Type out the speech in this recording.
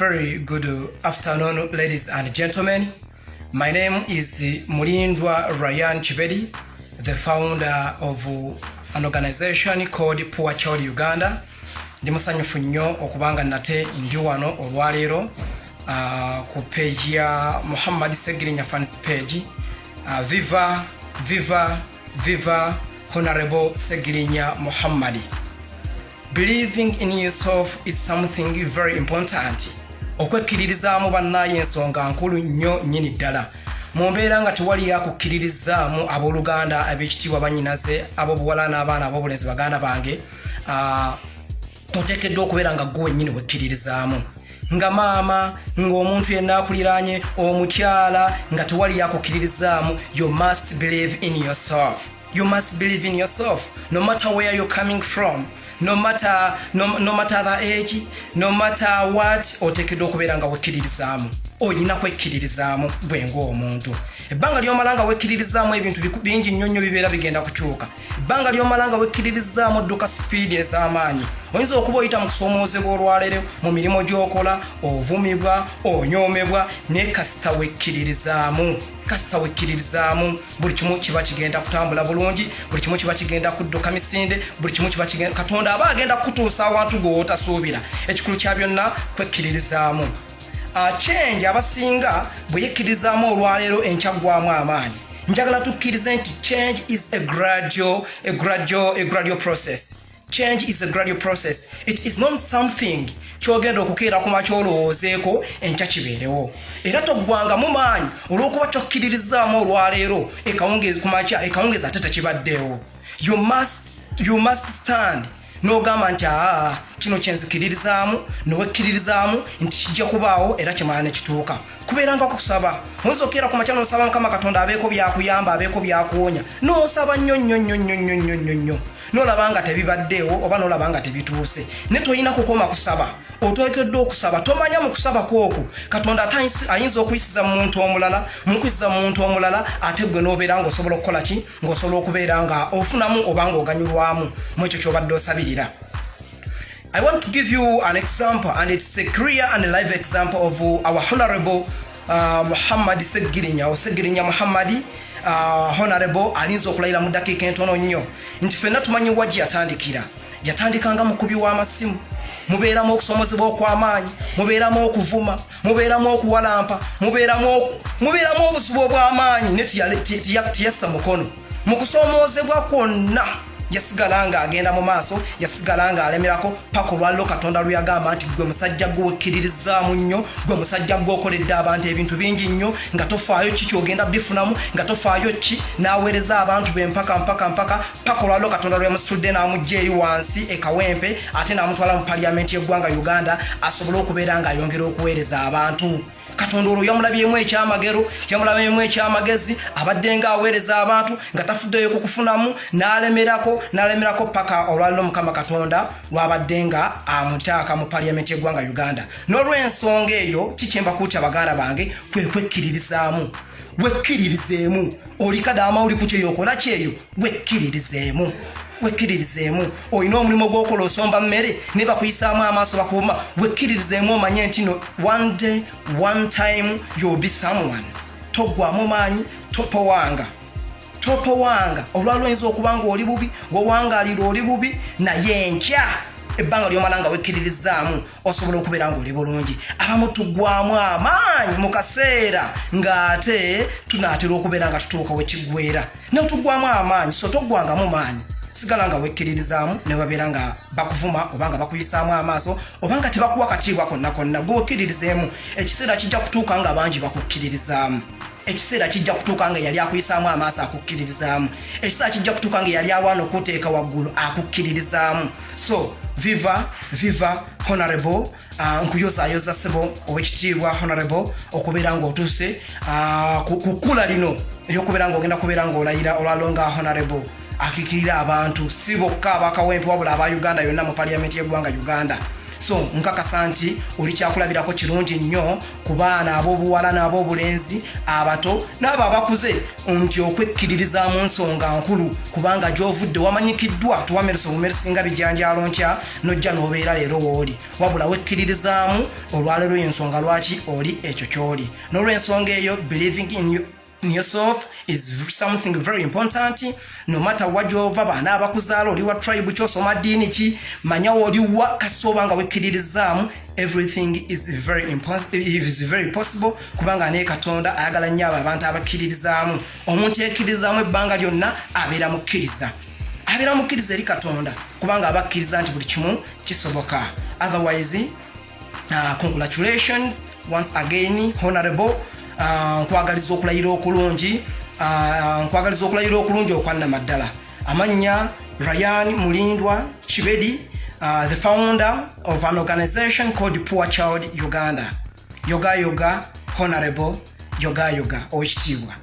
Very good afternoon, ladies and gentlemen. My name is Mulindwa Ryan Chibedi, the founder of an organization called Poor Child Uganda. Ndi musanyufu nnyo okubanga nate ndi wano olwaleero ku page ya Muhammad Segirinya fans page. Viva, viva, viva Honorable Segirinya Muhammad. Believing in yourself is something very important. Okwekkiririzaamu, bannaye, ensonga nkulu nnyo nnyini ddala. Mu mbeera nga tewali akukkiririzaamu, abooluganda ab'ekitiibwa, bannyinaze ab'obuwala n'abaana ab'obulenzi, baganda bange, oteekeddwa okubeera nga gwe wennyini wekkiririzaamu, nga maama, ng'omuntu yenna akuliraanye, omukyala, nga tewali yakukkiririzaamu. You must believe in yourself. You must believe in yourself no matter where you're coming from, no matter the age, no matter what. Oteekeddwa okubeera nga wekkiririzaamu. Olina kwekkiririzaamu gwe ng'omuntu. Ebbanga lyomala nga wekkiririzaamu, ebintu bingi nnyo nnyo bibeera bigenda kukyuka. Ebbanga lyomala nga wekkiririzaamu, odduka sipiidi ez'amaanyi. Oyinza okuba oyita mu kusoomoozebwa olwaleero mu mirimu gy'okola, ovumibwa, onyoomebwa, naye kasita wekkiririzaamu, kasita wekkiririzaamu, buli kimu kiba kigenda kutambula bulungi, buli kimu kiba kigenda kudduka misinde, buli kimu kiba kigenda, Katonda aba agenda kukutuusa awantu gweotasuubira. Ekikulu kya byonna kwekkiririzaamu. Change, abasinga bwe yekkirizaamu olwaleero, enkyaggwamu amaanyi. Njagala tukkirize nti change is a gradual process. Change is a gradual process. It is not something kyogenda okukeera ku makya olowoozeeko, enkya kibeerewo. Era toggwangamu maanyi olw'okuba kyokkiririzaamu olwaleero, ekawungeezi ku makya, ekawungeezi ate tekibaddeewo. You must stand n'ogamba nti, "Aa, kino kyenzikiririzaamu," newekkiririzaamu nti kijja kubaawo, era kimala nekituuka. Kubeera nga kusaba. Oyinza okeera ku makya n'osaba Mukama Katonda abeeko byakuyamba, abeeko byakuwonya, n'osaba nnyo nnyo nnyo nnyo nnyo nnyo nnyo nnyo, n'olaba nga tebibaddeewo oba n'olaba nga tebituuse. Ne tolina kukoma kusaba, oteekeddwa okusaba. Tomanya mu kusaba kwokwo Katonda ate ayinza okuyisiza mu muntu omulala, mukuyisiza mu muntu omulala, ate gwe n'obeera ng'osobola okukola ki, ng'osobola okubeera nga ofunamu oba ng'oganyulwamu mu ekyo ky'obadde osabirira. I want to give you an example, and it's a clear and live example of our Honorable Muhammad Segirinya, or Segirinya Muhammadi, Honorable alinza okulayira mu ddakiika entono nnyo nti ffenna tumanyi wa gye yatandikira. Yatandikanga mukubi w'amasimu. Mubeeramu okusomozebwa okw'amaanyi, mubeeramu okuvuma, mubeeramu okuwalampa, mubeeramu obuzibu obw'amaanyi, naye teyassa mukono. Mu kusomoozebwa kwonna yasigala ng'agenda mu maaso, yasigala ng'alemerako paka olwaliro Katonda lwe yagamba nti, "Gwe musajja gwe wekkiririzaamu nnyo, gwe musajja gwe okoledde abantu ebintu bingi nnyo nga tofaayo ki kyogenda bifunamu, nga tofaayo ki," n'aweereza abantu be mpaka mpaka mpaka paka olwaliro Katonda lwe yamusitudde n'amugja eri wansi e Kawempe, ate n'amutwala mu paliyamenti y'eggwanga Uganda, asobole okubeera ng'ayongera okuweereza abantu. Katonda olwo yamulabyemu ekyamagero, yamulabyemu ekyamagezi. Abadde nga aweereza abantu nga tafuddeyo kukufunamu, n'alemerako, n'alemerako paka olwaliro Mukama Katonda lwabadde nga amutaaka mu paliyamenti y'eggwanga Uganda. N'olw'ensonga eyo, kikyembakuutya, baganda bange, kwe kwekkiririzaamu. Wekkiririzeemu. Oli kadaama, oli ku kyeyo, okola kyeyo, wekkiririzeemu, wekkiririzeemu. Olina omulimu gw'okola, osomba mmere, ne bakuyisaamu amaaso, bakuuma, wekkiririzeemu. Omanye nti no, one day, one time, you'll be someone. Toggwamu maanyi, topowanga, topowanga. Olwalwo oyinza okuba nga oli bubi, wowangaalira oli bubi, naye enkya, ebbanga lyomala nga wekkiririzaamu, osobola okubeera ng'oli bulungi. Abamu tuggwamu amaanyi mu kaseera ng'ate tunaatera okubeera nga tutuuka wekiggwera, naye tuggwamu amaanyi. So toggwangamu maanyi, sigala nga wekkiririzaamu ne babeera nga bakuvuma oba nga bakuyisaamu amaaso oba nga tebakuwa katiibwa konna konna. Gwe wekkiririzeemu. Ekiseera kijja kutuuka nga bangi bakukkiririzaamu. Ekiseera kijja kutuuka nga yali akuyisaamu amaaso akukkiririzaamu. Ekiseera kijja kutuuka nga yali awaana okuteeka waggulu akukkiririzaamu. So viva, viva Honorable. Nkuyozaayoza ssebo owekitiibwa Honorable okubeera ng'otuuse ku kkula lino eryokubeera ng'ogenda kubeera ng'olayira olwaliro nga Honorable akiikirira abantu si bokka abakawempe, wabula aba Uganda yonna mu paliyamenti y'eggwanga Uganda. So nkakasa nti oli kyakulabirako kirungi nnyo ku baana ab'obuwala n'ab'obulenzi, abato n'abo abakuze, nti okwekkiririzaamu nsonga nkulu, kubanga gy'ovudde wamanyikiddwa. Tuwameresa obumeresi nga bijanjaalo nkya nojja n'obeera leero w'oli, wabula wekkiririzaamu. Olwaleero y'ensonga lwaki oli ekyo ky'oli. N'olw'ensonga eyo, believing in yourself is something very important, no matter wa gyova, baana abakuzaala, oli wa tribe, kyosoma ddiini ki, manya oliwa. Kasooba nga wekkiririzaamu, everything is very possible, kubanga naye Katonda ayagala nnyo abo abantu abakkiririzaamu. Omuntu yekkiririzaamu ebbanga lyonna abeera mukkiriza, abeera mukkiriza eri Katonda, kubanga abakkiriza nti buli kimu kisoboka. Otherwise, congratulations once again, honorable. Nkwagaliza okulayira okulungi, nkwagaliza okulayira okulungi okwannamaddala. Amannya Ryan Mulindwa Kibedi, the founder of an organization called Poor Child Uganda. Yoga yoga, honorable, yoga yoga, owekitiibwa.